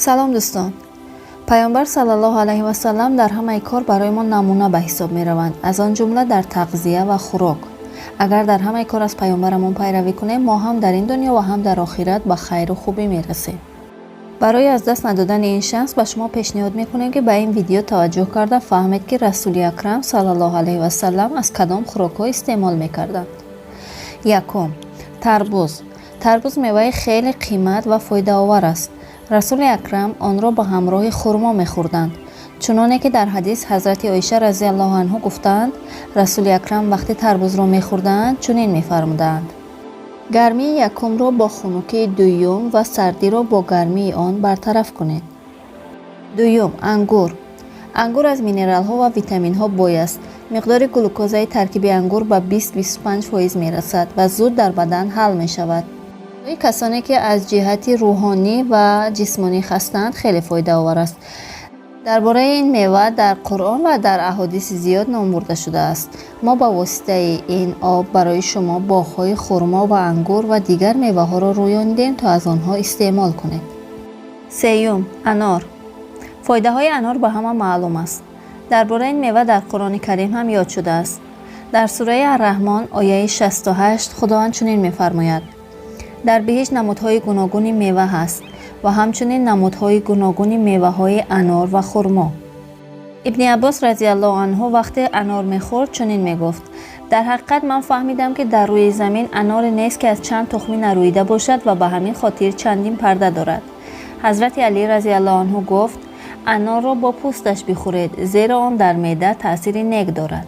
Салом, дӯстон! Паёмбар саллаллоҳу алайҳи васаллам дар ҳамаи кор барои мо намуна ба ҳисоб мераванд, аз он ҷумла дар тағзия ва хӯрок. Агар дар ҳамаи кор аз паёмбарамон пайравӣ кунем, мо ҳам дар ин дунё ва ҳам дар охират ба хайру хубӣ мерасем. Барои аз даст надодани ин шанс ба шумо пешниҳод мекунем, ки ба ин видео таваҷҷӯҳ карда фаҳмед, ки Расули Акрам саллаллоҳу алайҳи васаллам аз кадом хӯрокҳо истеъмол мекарданд. Якум: тарбуз. Тарбуз меваи хеле қимат ва фоидаовар аст. Расули Акрам онро ба ҳамроҳи хурмо мехӯрданд, чуноне ки дар ҳадис ҳазрати Оиша разиаллоҳу анҳу гуфтаанд: Расули Акрам вақте тарбузро мехӯрдаанд, чунин мефармудаанд: «Гармии якумро бо хунукии дуюм ва сардиро бо гармии он бартараф кунед». Дуюм: ангур. Ангур аз минералҳо ва витаминҳо бой аст. Миқдори глюкозаи таркиби ангур ба 20-25% мерасад ва зуд дар бадан ҳал мешавад. Барои касоне, ки аз ҷиҳати рӯҳонӣ ва ҷисмонӣ хастаанд, хеле фоидаовар аст. Дар бораи ин мева дар Қуръон ва дар аҳодиси зиёд ном бурда шудааст. Мо ба воситаи ин об барои шумо боғҳои хурмо ва ангур ва дигар меваҳоро рӯёнидем, то аз онҳо истеъмол кунед. Сеюм: анор. Фоидаҳои анор ба ҳама маълум аст. Дар бораи ин мева дар Қуръони Карим ҳам ёд шудааст. Дар сураи Арраҳмон, ояи 68, Худованд чунин мефармояд: «Дар биҳишт намудҳои гуногуни мева ҳаст ва ҳамчунин намудҳои гуногуни меваҳои анор ва хурмо». Ибни Аббос разиаллоҳу анҳу вақте анор мехӯрд, чунин мегуфт: «Дар ҳақиқат, ман фаҳмидам, ки дар рӯи замин аноре нест, ки аз чанд тухмӣ нарӯида бошад ва ба ҳамин хотир чандин парда дорад». Ҳазрати Алӣ разиаллоҳу анҳу гуфт: «Анорро бо пӯсташ бихӯред, зеро он дар меъда таъсири нек дорад».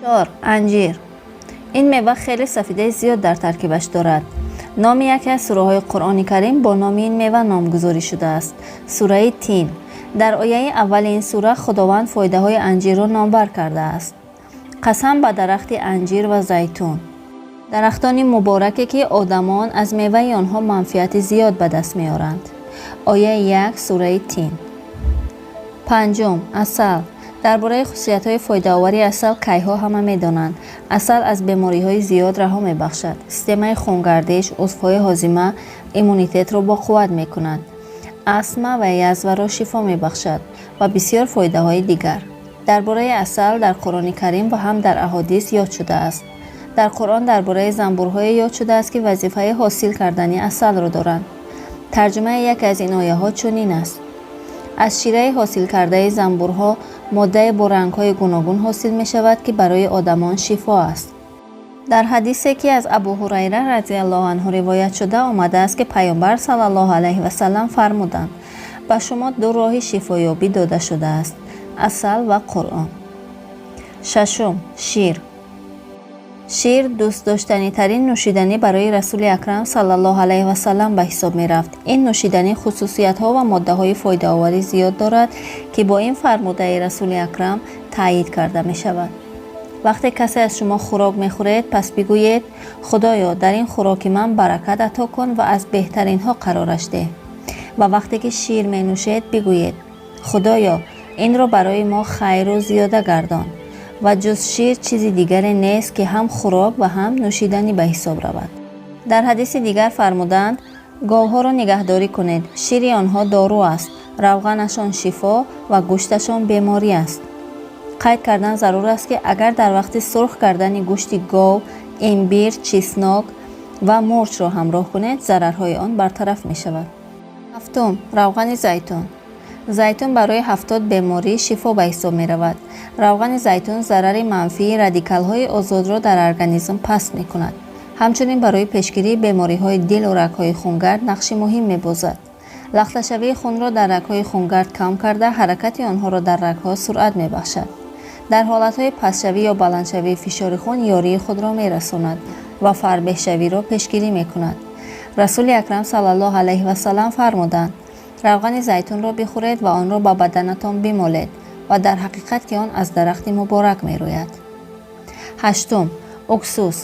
Чор: анҷир. Ин мева хеле сафидаи зиёд дар таркибаш дорад. Номи яке аз сураҳои Қуръони Карим бо номи ин мева номгузорӣ шудааст: сураи Тин. Дар ояи аввали ин сура Худованд фоидаҳои анҷирро номбар кардааст: «Қасам ба дарахти анҷир ва зайтун, дарахтони мубораке, ки одамон аз меваи онҳо манфиати зиёд ба даст меоранд». Ояи 1 сураи Тин. Панҷум: асал. Дар бораи хусусиятҳои фоидаовари асал кайҳо ҳама медонанд. Асал аз бемориҳои зиёд раҳо мебахшад, системаи хунгардиш, узвҳои ҳозима, иммунитетро боқувват мекунад, астма ва язваро шифо мебахшад ва бисёр фоидаҳои дигар. Дар бораи асал дар Қуръони Карим ва ҳам дар аҳодис ёд шудааст. Дар Қуръон дар бораи занбурҳое ёд шудааст, ки вазифаи ҳосил кардани асалро доранд. Тарҷумаи яке аз ин ояҳо чунин аст: «Аз шираи ҳосилкардаи занбурҳо моддае бо рангҳои гуногун ҳосил мешавад, ки барои одамон шифо аст». Дар ҳадисе, ки аз Абу Ҳурайра разиаллоҳу анҳу ривоят шуда, омадааст, ки Паёмбар саллаллоҳу алайҳи васаллам фармуданд: «Ба шумо ду роҳи шифоёбӣ дода шудааст: асал ва Қуръон». Шашум: шир. Шир дӯстдоштанитарин нӯшиданӣ барои Расули Акрам саллаллоҳу алайҳи васаллам ба ҳисоб мерафт. Ин нӯшиданӣ хусусиятҳо ва моддаҳои фоидаоварӣ зиёд дорад, ки бо ин фармудаи Расули Акрам таъйид карда мешавад: «Вақте касе аз шумо хӯрок мехӯред, пас бигӯед: Худоё, дар ин хӯроки ман баракат ато кун ва аз беҳтаринҳо қарораш деҳ. Ва вақте ки шир менӯшед, бигӯед: Худоё, инро барои мо хайру зиёда гардон». Ва ҷуз шир чизи дигаре нест, ки ҳам хӯрок ва ҳам нӯшиданӣ ба ҳисоб равад». Дар ҳадиси дигар фармуданд: «Говҳоро нигаҳдорӣ кунед. Шири онҳо дору аст, равғанашон шифо ва гӯшташон беморӣ аст». Қайд кардан зарур аст, ки агар дар вақти сурх кардани гӯшти гов имбир, чеснок ва мурчро ҳамроҳ кунед, зарарҳои он бартараф мешавад. Ҳафтум: равғани зайтун. Зайтун барои 70 беморӣ шифо ба ҳисоб меравад. Равғани зайтун зарари манфии радикалҳои озодро дар организм паст мекунад. Ҳамчунин барои пешгирии бемориҳои дилу рагҳои хунгард нақши муҳим мебозад. Лахташавии хунро дар рагҳои хунгард кам карда, ҳаракати онҳоро дар рагҳо суръат мебахшад. Дар ҳолатҳои пастшавӣ ё баландшавии фишори хун ёрии худро мерасонад ва фарбеҳшавиро пешгирӣ мекунад. Расули Акрам саллаллоҳу алайҳи васаллам фармуданд: «Равғани зайтунро бихӯред ва онро ба баданатон бимолед ва дар ҳақиқат, ки он аз дарахти муборак мерӯяд». Ҳаштум: уксус.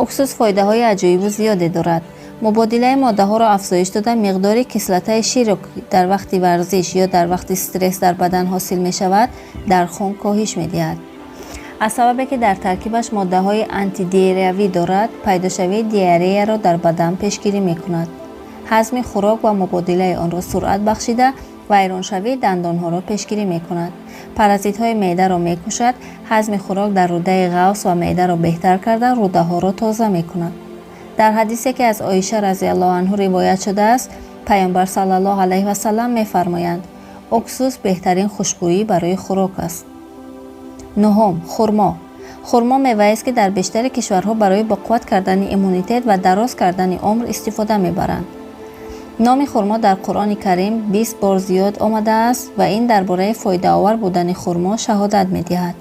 Уксус фоидаҳои аҷоибу зиёде дорад. Мубодилаи моддаҳоро афзоиш дода, миқдори кислотаи ширро, ки дар вақти варзиш ё дар вақти стресс дар бадан ҳосил мешавад, дар хун коҳиш медиҳад. Аз сабабе ки дар таркибаш моддаҳои антидиареявӣ дорад, пайдошавии диареяро дар бадан пешгирӣ мекунад. Ҳазми хӯрок ва мубодилаи онро суръат бахшида, вайроншавии дандонҳоро пешгирӣ мекунад. Паразитҳои меъдаро мекушад, ҳазми хӯрок дар рӯдаи ғафс ва меъдаро беҳтар карда, рӯдаҳоро тоза мекунад. Дар ҳадисе, ки аз Оиша разияллоҳу анҳу ривоят шудааст, Паёмбар саллаллоҳу алайҳи васаллам мефармоянд: «Уксус беҳтарин хушбӯӣ барои хӯрок аст». Нуҳум: хурмо. Хурмо меваест, ки дар бештари кишварҳо барои боқувват кардани иммунитет ва дароз кардани умр истифода мебаранд. Номи хурмо дар Қуръони Карим 20 бор зиёд омадааст ва ин дар бораи фоидаовар будани хурмо шаҳодат медиҳад.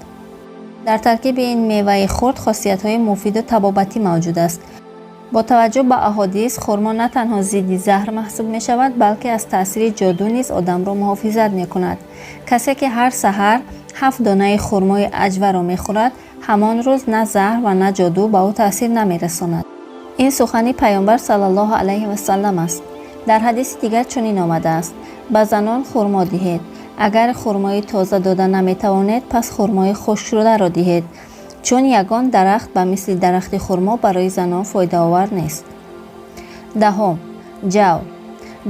Дар таркиби ин меваи хурд хосиятҳои муфиду табобатӣ мавҷуд аст. Бо таваҷҷӯҳ ба аҳодис, хурмо на танҳо зидди заҳр маҳсуб мешавад, балки аз таъсири ҷоду низ одамро муҳофизат мекунад. Касе ки ҳар саҳар 7 донаи хурмои аҷваро мехӯрад, ҳамон рӯз на заҳр ва на ҷоду ба ӯ таъсир намерасонад. Ин сухани Паёмбар саллаллоҳу алайҳи васаллам аст. Дар ҳадиси дигар чунин омадааст: «Ба занон хурмо диҳед. Агар хурмои тоза дода наметавонед, пас хурмои хушкшударо диҳед, чун ягон дарахт ба мисли дарахти хурмо барои занон фоидаовар нест». Даҳум: ҷав.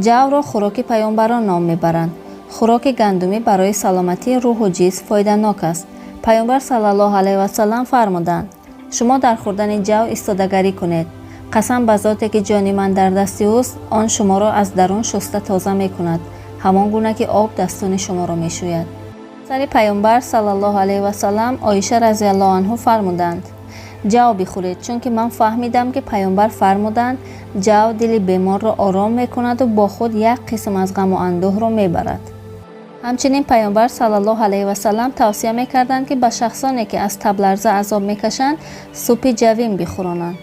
Ҷавро хӯроки паёмбарон ном мебаранд. Хӯроки гандумӣ барои саломатии рӯҳу ҷисм фоиданок аст. Паёмбар саллаллоҳу алайҳи васаллам фармуданд: «Шумо дар хӯрдани ҷав истодагарӣ кунед. Қасам ба зоте, ки ҷони ман дар дасти ӯст, он шуморо аз дарун шуста тоза мекунад, ҳамон гуна ки об дастони шуморо мешӯяд». Сари Паёмбар саллаллоҳу алайҳи васаллам Оиша разияллоҳу анҳу фармуданд: «Ҷав бихӯред, чунки ман фаҳмидам, ки Паёмбар фармуданд: ҷав дили беморро ором мекунаду бо худ як қисм аз ғаму андӯҳро мебарад». Ҳамчунин Паёмбар саллаллоҳу алайҳи васаллам тавсия мекарданд, ки ба шахсоне, ки аз табларза азоб мекашанд, супи ҷавин бихӯронанд.